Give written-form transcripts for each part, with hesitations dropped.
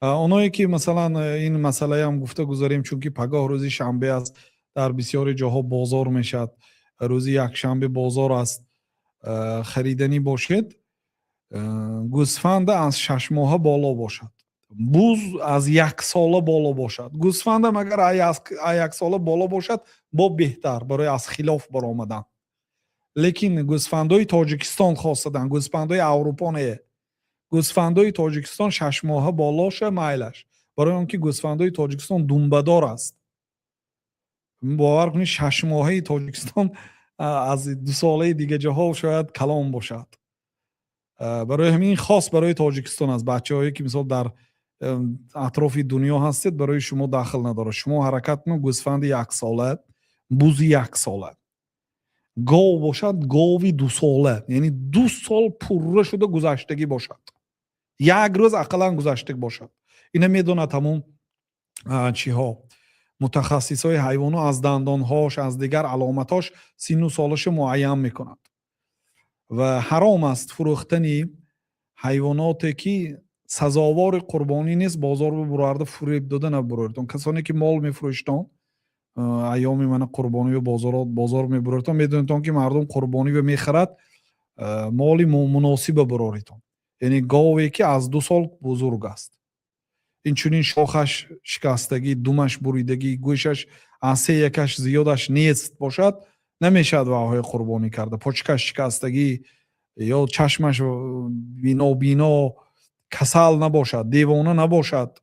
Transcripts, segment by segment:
Оное ки, масалан, ин масъалаам гуфта гузарем, чунки пагоҳ рӯзи шанбе аст, дар бисёри ҷоҳо бозор мешавад, рӯзи якшанбе бозор аст, хариданӣ бошед, гӯсфанда аз 6 моҳа боло бошад, буз аз яксола боло бошад. Гӯсфандам агар яксола боло бошад, бо беҳтар барои аз хилоф баромадан. Лекин гӯсфандои Тоҷикистон, хосатан гӯсфандои Аврупо не, гӯсфандои Тоҷикистон 6 моҳа болоша майлаш, барои он ки гӯсфандои Тоҷикистон думбадор аст. Бовар кунед, 6 моҳаи Тоҷикистон аз 2 солаи дига ҷоҳо шояд калон бошад. Барои ҳамин хос барои Тоҷикистон аст. Бачаҳое ки, мисол, дар атрофи дунё ҳастед, барои шумо дахл надорад. Шумо ҳаракат кунед: гӯсфанди яксола, бузи яксола, гов бошад, гови 2 сола, яъне 2 сол пурра шуда гузаштагӣ бошад, як рӯз ақаллан гузаштаг бошад. Ина медонад ҳамун чиҳо, мутахассисҳои ҳайвоно, аз дандонҳош, аз дигар аломатҳош синну солаша муайян мекунад. Ва ҳаром аст фурӯхтани ҳайвоноте ки сазовори қурбонӣ нест. Бозор бибурарда, фуреб дода набуроритон. Касоне ки мол мефурӯштон, айёми мана қурбонию бозор мебуроритон, медонедтон ки мардум қурбониве мехарад, моли муносиба буроритон, яъне гове ки аз 2 сол бузург аст. Инчунин шохаш шикастагӣ, думаш буридагӣ, гӯшаш аз се якаш зиёдаш нест бошад, намешавад ваҳои қурбонӣ карда. Почкаш шикастагӣ ё чашмаш бинобино, касал набошад, девона набошад,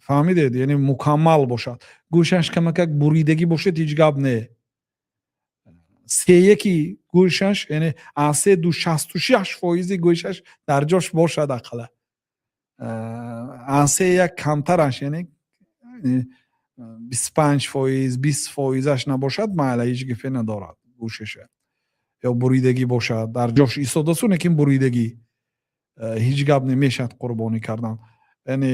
фаҳмидед, яъне мукаммал бошад. Гӯшаш камакак буридагӣ бошад, ҳеҷ гап не. Сеяки гӯшаш, яъне аз се ду 66 фоизи гӯшаш дар ҷош бошад, ақалла аз се як камтараш, яъне 25 фоиз, 20 фоизаш набошад, майла, ҳеҷ гапе надорад. Гӯшаша ё буридагӣ бошад, дар ҷош истодасу, лекин буридагӣ, ҳеҷ гап намешавад қурбонӣ кардан. Яъне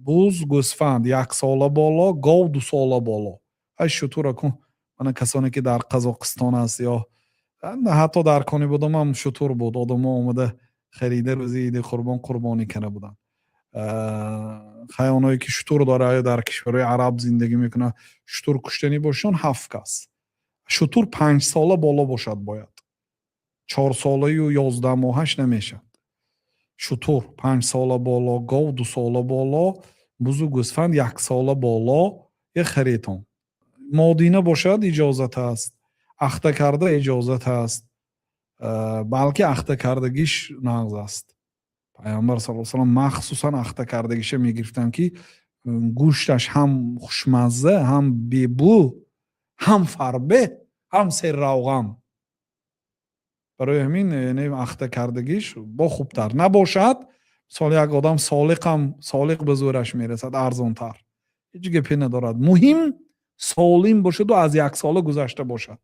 буз, гӯсфанд яксола боло, гов 2 сола боло. Ай шутура кун, мана касоне ки дар Қазоқистон аст ё ҳатто дар Конибодом ҳам шутур буд, одамо омада харида, рӯзи иди қурбон қурбонӣ карда буданд. Хай, оное ки шутур дора ё дар кишварҳои араб зиндагӣ мекунад, шутур куштанӣ бошон, ҳафт кас. Шутур 5 сола боло бошад бояд, 4 солаю 11 моҳаш намешавад. Шутур 5 сола боло, гов 2 сола боло, бузу гӯсфанд яксола боло е харитон. Модина бошад, иҷозат аст, ахта карда иҷозат аст, балки ахта кардагиш нағз аст. Пайғамбар са салам махсусан ахта кардагиша мегирифтанд, ки гӯшташ ҳам хушмазза, ҳам бебӯ, ҳам фарбе, ҳам серравған. Барои ҳамин, яъне ахта кардагиш бо хубтар. Набошад, мисол, як одам солиқам, солиқ ба зӯраш мерасад, арзонтар, ҳеҷ гапе надорад. Муҳим солим бошаду аз яксола гузашта бошад.